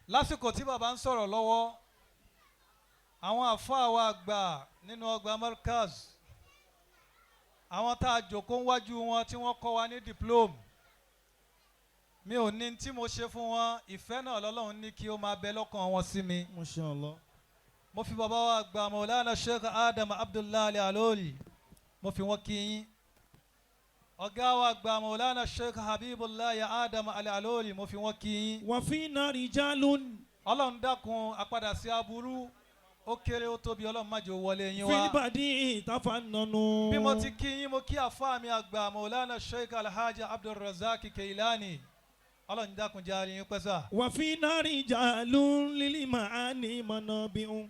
Lásìkò tí bàbá ń sọ̀rọ̀ lọ́wọ́, àwọn àfáà wa gbà nínú ọgbà Markaz, àwọn tá a jòkó wájú wọn tí wọ́n kọ́ wa ní diploma, mi ò ní tí mo ṣe fún wọn. Ìfẹ́ náà lọ́lọ́run ní kí ó máa bẹ lọ́kàn wọn sí mi. Masha Allah. Mo fi bàbá wa gbà Maulana Sheikh Adam Abdullahi Aloli, mo fi wọn kí yín. Ọ̀gá wa gbà Maulana Sheikh Habibullahi Adam Aloli, mo fi wọn kí yín. وفينا رجال. Ọlọ́run dákun, apadà sí aburú, ó kéré ó tóbi, Ọlọ́run má jẹ́ ó wọlé yín في wá. البديع تفننوا. Bí mo ti kí yín, mo kí àfáà mi àgbà Maulana Sheikh Alhaji Abdulrazak Keilani. Ọlọ́run dákun jẹ́ àárín yín pẹ́ sà. وفينا رجال للمعاني منابع.